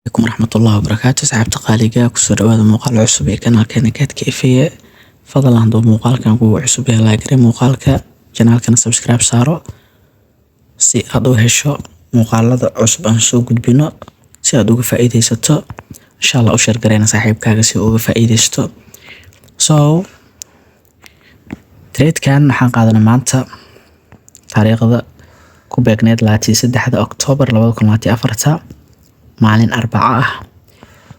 Calaykum waraxmatullahi wabarakaatu. Asxaabta qaaliga, kusoo dhawaada muuqaal cusub ee kanaalkeena Kaadka Efeye. Fadlan, hadduu muuqaalkan kugu cusub yahay, like garee muuqaalka, channelkana subscribe saaro si aad u hesho muuqaalada cusub aan soo gudbino, si aad uga faa'iidaysato insha Allah. U share gareyna saaxiibkaaga si uu uga faa'iidaysto. So tradekan waxaan qaadanay maanta, taariikhda ku beegneed 23-da October 2024-ta, maalin Arbaco ah.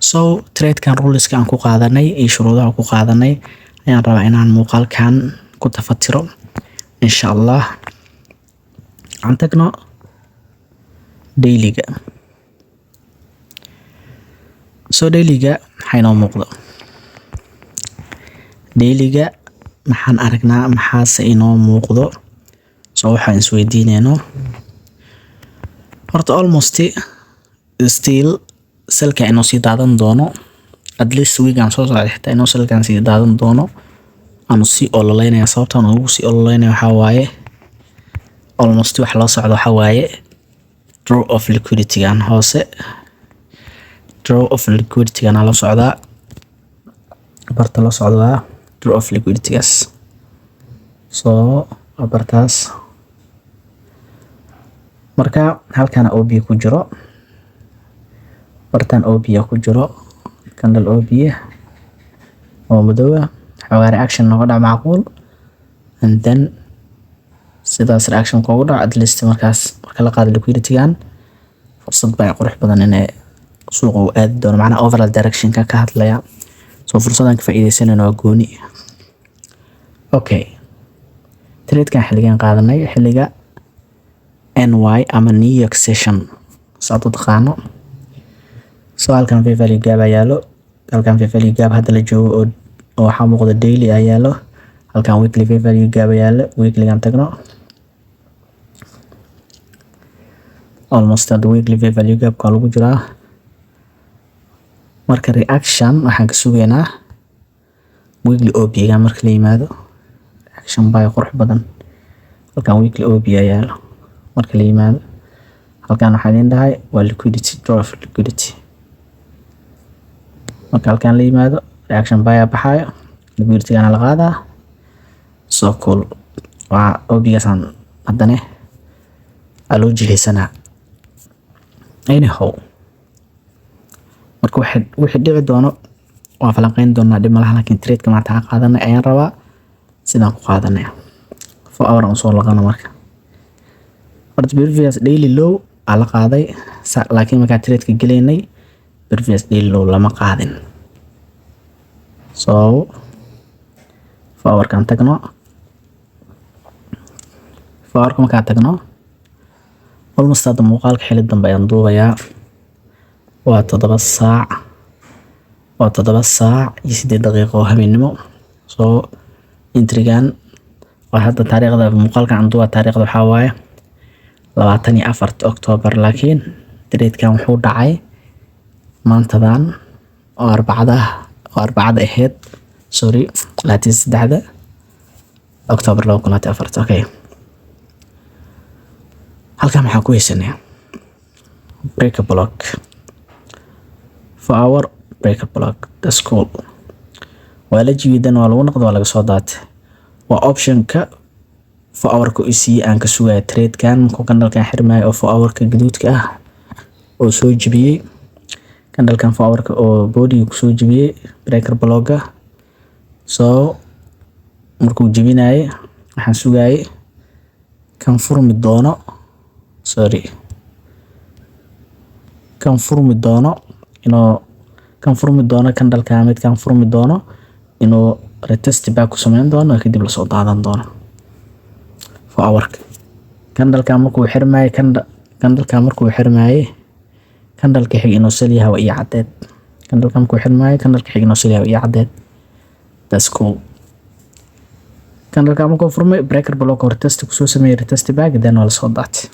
So tradekan ruleska aan ku qaadanay iyo shuruudaha ku qaadanay ayaan rabaa inaan muuqaalkan ku tafatiro insha Allah. Aan tagno dailyga. So dailyga maxaa inoo muuqdo? Dailyga maxaan aragnaa? Maxaase inoo muuqdo? So waxaan isweydiineyno horta, almost still sellka inoo sii daadan doono, at least weekan soo socda xitaa inoo sellkan sii daadan doono aanu sii ololeynaya. Sababtaan ugu sii ololeynaya waxaa waaye, almost wax loo socdo waxaa waaye draw of liquidity-gan hoose. Draw of liquidity-gan loo socdaa, barta loo socdaa draw of liquidity-gaas. So waa bartaas. Marka halkana OB ku jiro, bartan OB ku jiro, candle OB oo madow ah. Xoogaa reaction nooga dhac macquul, and then sidaas reaction kugu dhaco, at least markaas marka la qaado liquidity-gan, fursad baa qurux badan inay suuqa uu aadi doono. Macnaha overall direction-ka ka hadlaya. So fursadan ka faa'iidaysanayna waa gooni. Okay, tradekan xilligan qaadanay, xilliga NY ama New York session saad u taqaano. So halkan fair value gap ayaa yaalo. Halkan fair value gap hadda la joogo oo waxaa muuqda daily ayaa yaalo. Halkan weekly fair value gap ayaa yaalo. Weeklygan tagno. Almost hadda weekly fair value gap waa lagu jiraa. Marka reaction waxaan ka sugaynaa weekly OB ga marka la yimaado, reaction buy qurux badan. Halkan weekly OB ayaa yaalo. Marka la yimaado halkan, waxaa idin dhahay waa liquidity, draw of liquidity. Marka halkan la yimaado, reaction buy aa baxaayo, liquidity gana la qaadaa. So cool, waa OB gaasaan haddana aa loo jihaysanaa. Anyhow, marka wixii dhici doono waan falanqeyn doonaa, dhib malaha. Laakiin tradeka maanta aan qaadanay ayaan rabaa sidaan ku qaadanay. 4 hour aan usoo laqano. Marka horta previous daily low aa la qaaday, laakiin markaa tradeka gelaynay previous daily low lama qaadin. So 4 hourkaan tagno. 4 hourka markaan tagno, almost hadda muuqaalka xili dambe ayaan duubayaa. Waa 7 saac, waa 7 saac iyo 8 daqiiqo oo habeenimo. So entrygan waa hadda, taariikhda muuqaalkan aan duuba taariikhda waxaa waaye 24-ta October, laakiin tradekan wuxuu dhacay maantadan oo Arbacada, oo Arbacada ahayd, sorry, 23-da October 2024. Okay, halkan maxaan ku haysanaa? Breaker block, 4 hour breaker block. That's cool. Waa la jiidan, waa lagu noqdo, waa laga soo daatay. Waa optionka 4 hourka u siiyey aan ka sugaya tradekan. Markuu candlekan xirmaayo oo 4 hourka gaduudka ah oo soo jebiyey candlekan 4 hourka oo bodyga kusoo jebiyey breaker blocka. So markuu jebinaye waxaan sugayay kan furmi doono, sorry, kan furmi doono, inuu kan furmi doono candleka, midkan furmi doono, inuu retest back ku sameyn doono, kadib lasoo daadan doono. 4 hourka candleka markuu xirmaayay, candleka markuu xirmaayay, candleka xig inuu sell yahay waa ii caddeed. Candleka markuu xirmaayay, candleka xig inuu sell yahay waa ii caddeed. That's cool. Candleka markuu furmay, breaker block oo retest kusoo sameeyay, retest back, then waa lasoo daatay.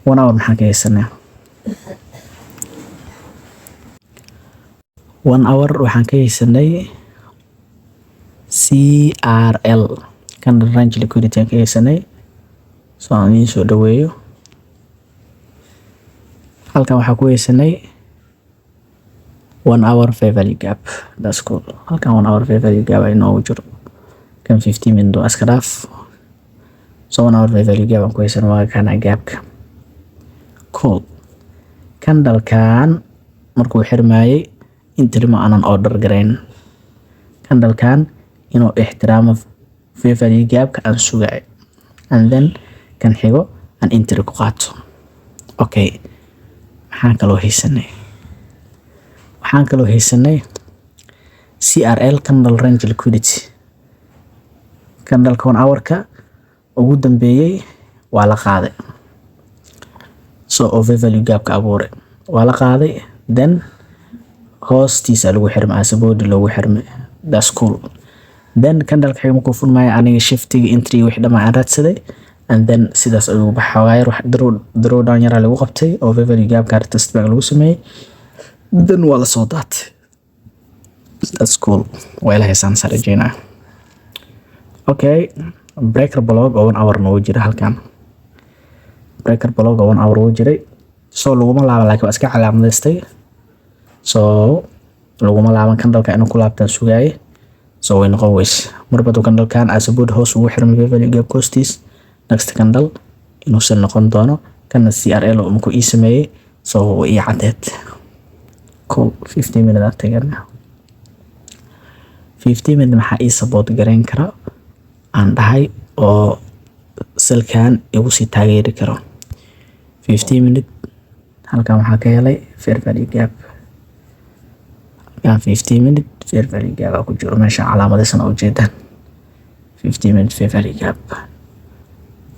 1 hour maxaan ka haysanaa? 1 hour waxaan ka haysanay CRL, candle range liquidity aan ka haysanay. So aan idiin soo dhaweeyo. Halkan waxaa ku haysanay 1 hour fair value gap. That's cool. Halkan 1 hour fair value gap ay noogu jiro. Kan 15 minute waa iska dhaaf. So 1 hour fair value gap aan ku haysan waa kana gapka. Cool. Candlekan markuu xirmayay, entry ma aanan order garayn. Candlekan inuu ixtiraamo fair value gapka aan sugay, and then kan xigo aan entry ku qaato. Okay, maxaan kaloo haysanay? Waxaan kaloo haysanay CRL, candle range liquidity. Candleka 1 hourka ugu dambeeyay waa la qaaday, so oo fair value gapka abuuray waa la qaaday. Then hoostiisa lagu xirmay, as a body loogu xirmay. That's cool. Then candleka xiga markuu furmaya, aniga shiftiga, entry, wixii dhammaan aan raadsaday, and then sidaas ayuu baxay. Xoogaa yar wax draw down yaraa lagu qabtay oo fair value gapka test back lagu sameeyey, then waa lasoo daatay. That's cool. Waa ila haysaan saan rajeynaa. Okay, breaker block oo 1 hour noogu jira halkan. Breaker block oo 1 hour uu jiray, so laguma laaban, laakiin waa iska calaamadaystay. So laguma laaban, candleka inuu ku laabtaan sugaayay, so way noqon weyse. Marba hadduu candlekan as a body hoos ugu xirmay fair value gap hoostiis, next candle inuusan noqon doono. Kana CRL oo markuu ii sameeyey, so way ii caddeed. Cool. 15 minute aan tagana. 15 minute maxaa ii support garayn kara aan dhahay oo sellkan igu sii taageeri karo? 15 minute halkan waxaa ka helay fair value gap. Halkan 15 minute fair value gap aa ku jiro, meesha calaamadaysan oo ujeedaan. 15 minute fair value gap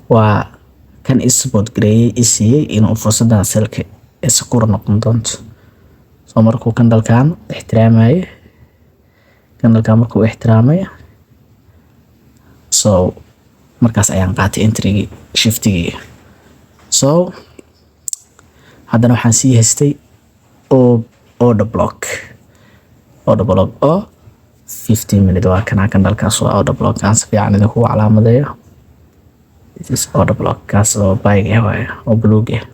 waa kan i support gareeyay, i siiyey inuu fursadan sellka ee secure noqon doonto. So markuu candlekan ixtiraamayay, candlekan markuu ixtiraamay, so markaas ayaan qaatay entrygii, shiftigii. So haddana waxaan sii haystay order block, order block oo 15 minute. Waa kana candlekaas, waa order block aan si fiican idinku calaamadeeyo. This is order block, kaas oo buyga ah waaye, oo buluug ah.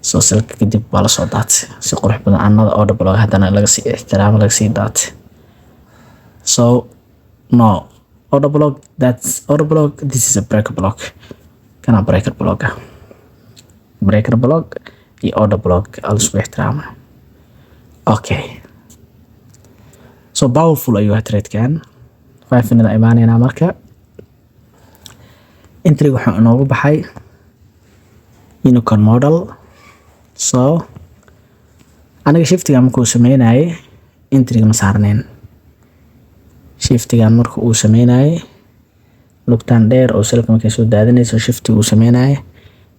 So sellka kadib waa lasoo daatay si qurux badan. Another order block haddana laga sii ixtiraamo, laga sii daatay. So no order block, that's order block. This is a breaker block. Kana breaker block ah, breaker block iyo order block aa laisku ixtiraama. Okay, so powerful ayuu ahaa tradekan. 5 minute imaanaynaa. Marka entryga wuxuu inoogu baxay unicorn model. So aniga shiftigan markuu sameynayay, entryga ma saarnayn. Shiftigan marka uu sameynayay, lugtan dheer oo sellka markay soo daadinayso, shiftiga uu sameynayay,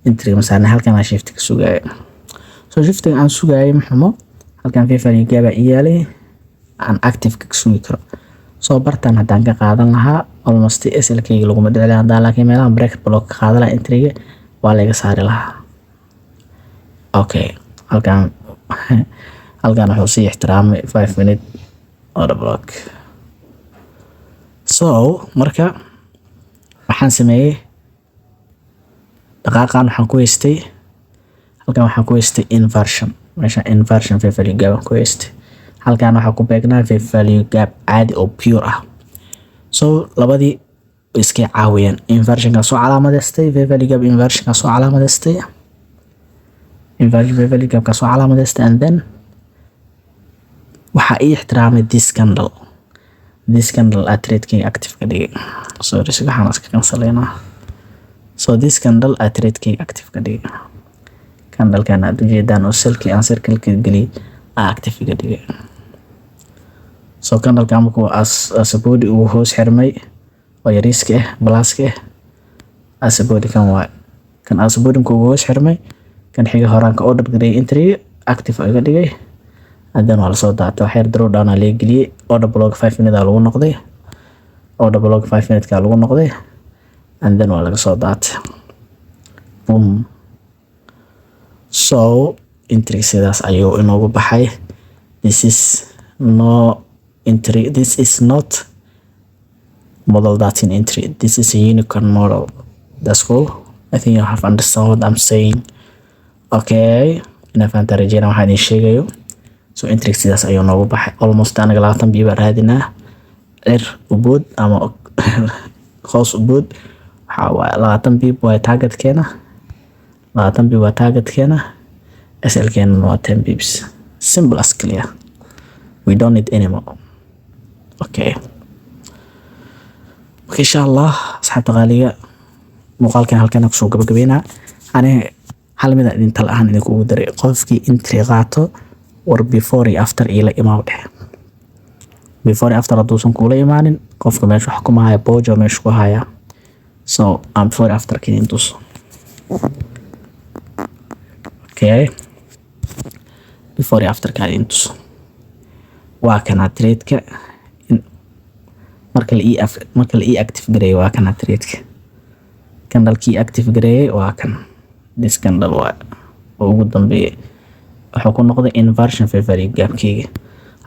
entryga ma saarnayn. Halkan aan shifti ka sugayay. So shiftiga aan sugayay ma xumo. Halkan fair value gap ii yaalay aan active ka sugi karo. So bartan haddaan ka qaadan lahaa, almost SL-kayga laguma dhici lahaa. Haddaan laakiin meelaha breaker block ka qaadan lahaa, entryga waa laga saari lahaa. Okay, halkan wuxuu sii ixtiraamay 5 minute order block. So marka waxaan sameeyey, dhaqaaqan waxaan ku haystay, halkan waxaan ku haystay inversion. Meesha inversion fair value gap aan ku haystay. Halkan waxaa ku beegnaa fair value gap caadi oo pure ah. So labadii way iska caawiyeen. Inversionka soo calaamadeystay, fair value gap inversionka soo calaamadeystay, inversion fair value gapka soo calaamadeystay, and then waxaa ii ixtiraamay this candle. This candle aa tradekayga active ka dhigay. Sorry, si waxaan iska canceleynaa. So this candle aa tradekayga active ka dhigay. Candlekan aad ujeedaan oo sellkii aan circle-ka geliyay aa active iga dhigay. So candlekan markuu as a body uu hoos xirmay oo yariiska ah, pluska ah, as a body kan waay. Kan as a body markuu uu hoos xirmay, kan xiga horaan ka order gareeyay, entry active oo iga dhigay. Haddana waa lasoo daatay, wax yar draw down aa laga geliyay. Order block 5 minute aa lagu noqday, order block 5 minute ka lagu noqday, and then waa laga soo daatay. Boom. So entry sidaas ayuu inoogu baxay. This is no entry. This is not model 13 entry. This is a unicorn model. That's cool. I think you have understand what I'm saying. Okay, inaa fahantaa rajeyna waxaan idin sheegayo. So entry sidaas ayuu noogu baxay. Almost anaga 20 pip baa raadinaa. Cir ubood ama hoos ubood, waxaa waaye 20 pip waaye targetkeena, 20 pip waa targetkeena, SL keena waa 10 pips. Simple as clear, we don't need any more. Okay, insha Allah, asxaabta qaaliga, muuqaalkan halkan kusoo gabagabeynaa. Ani hal mid idin tal ahaan idinkugu daray: qofkii entry qaato, war before iyo after iila imaaw dheh. Before iyo after hadduusan kuula imaanin, qofka meesha wax kuma haya, bojo meesha ku haya. So aan before after idin tuso. Okay, before iyo after ka idin tuso. Waa kana trade-ka marka la ii active gareeyay. Waa kana trade-ka, candle-kii active gareeyay waa kan. This candle waa oo ugu dambeeyay. Wuxuu ku noqday inversion fair value gap-keyga.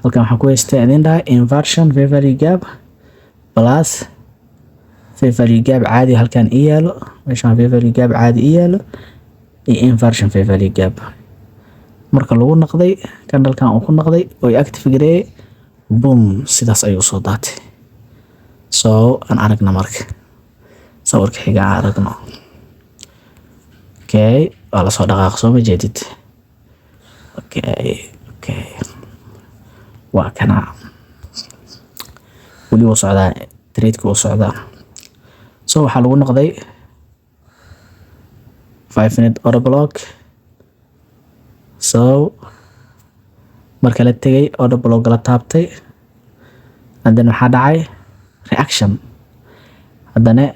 Halkan waxaan ku haystay, idin dhahay, inversion fair value gap plus fair value gap caadi halkan ii yaalo. Meeshaan fair value gap caadi ii yaalo iyo inversion fair value gap. Marka lagu noqday candle-kan uu ku noqday oo i active gareeyay, boom, sidaas ayuu soo daatay. So aan aragna marka sawirka xiga, aan aragno. Okay, waa lasoo dhaqaaq, soo ma jeedid? Okay, waa kana, weli wuu socdaa, trade-ka wuu socdaa. So waxaa lagu noqday 5 minute order block. So marka la tegay order block la taabtay, and then waxaa dhacay reaction. Haddana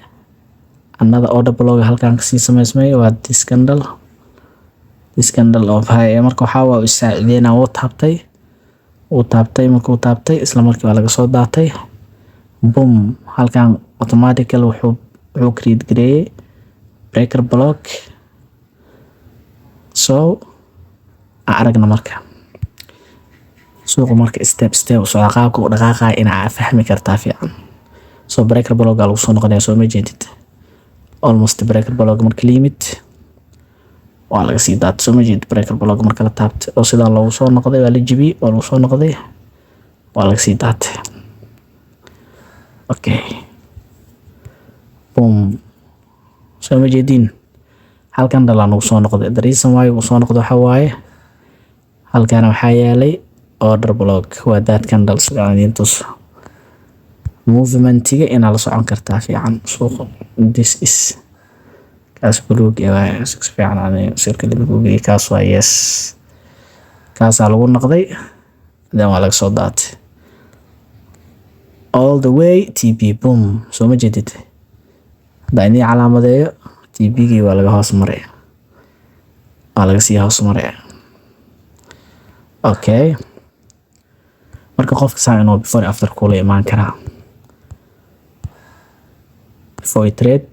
another order block halkan kasii sameysmay, waa this candle, this candle of high. Marka waxaa waa isaacideynaa, wuu taabtay, wuu taabtay. Markuu taabtay, isla markii waa laga soo daatay, boom. Halkan automatically wuxuu create gareeyay breaker block. So aan aragna marka suuqa marka step step u socda, qaabka u dhaqaaqaya inaa fahmi kartaa fiican. So breaker block aa lagu soo noqonaya, soo ma jeedid? Almost breaker block marka la yimid, waa laga sii daatay, soo ma jeedid? Breaker block marka la taabtay oo sidaa loogu soo noqday, waa la jibiyey, waa lagu soo noqday, waa laga sii daatay. Okay, boom, soo ma jeedin? Halkan dhalaa nagu soo noqday. The reason why uu soo noqday waxaa waaye halkan waxaa yaalay order block, waa that candle. Sida aan idiin tuso, movementiga inaa la socon kartaa fiican suuqa. This is kaas buluug ee waa si fiican aan sirka lagu geliyay. Kaas waa, yes, kaasaa lagu noqday, then waa laga soo daatay all the way TP, boom. Soo ma jeedid? Haddaa idiin calaamadeeyo, TP-gii waa laga hoos maray, waa laga sii hoos maray. Okay, marka qofka saa inuu before after kula imaan karaa. Before trade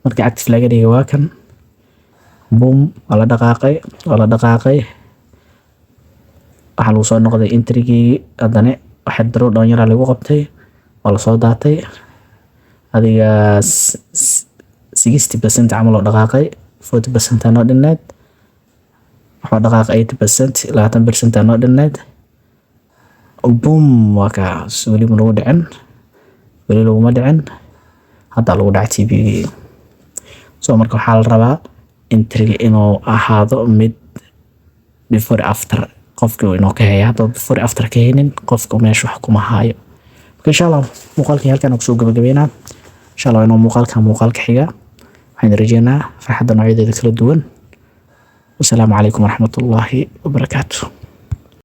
marka active laga dhigay, waa kan, boom, waa la dhaqaaqay, waa la dhaqaaqay. Waxaa lagu soo noqday entrygii. Haddana waxa draw down yaraa lagu qabtay, waa lasoo daatay. Adiga 60% camal oo dhaqaaqay, 40% aa noo dhinneed. Wuxuu dhaqaaqay 80%, 20% aa noo dhinneed. Boom, waa kaas. Weli ma lagu dhicin, weli laguma dhicin, hadda lagu dhacay TP-gii. So marka waxaa la rabaa entryga inuu ahaado mid before after qofka inuu ka haya. Hadduu before after ka haynin, qofka meesha wax kuma haayo. Marka insha Allah muuqaalkii halkan kusoo gabagabeynaa. Insha Allah inuu muuqaalkan muuqaalka xiga waxaan rajeynaa farxadda noocyadeeda kala duwan. Wasalaamu calaykum waraxmatullaahi wabarakaatu.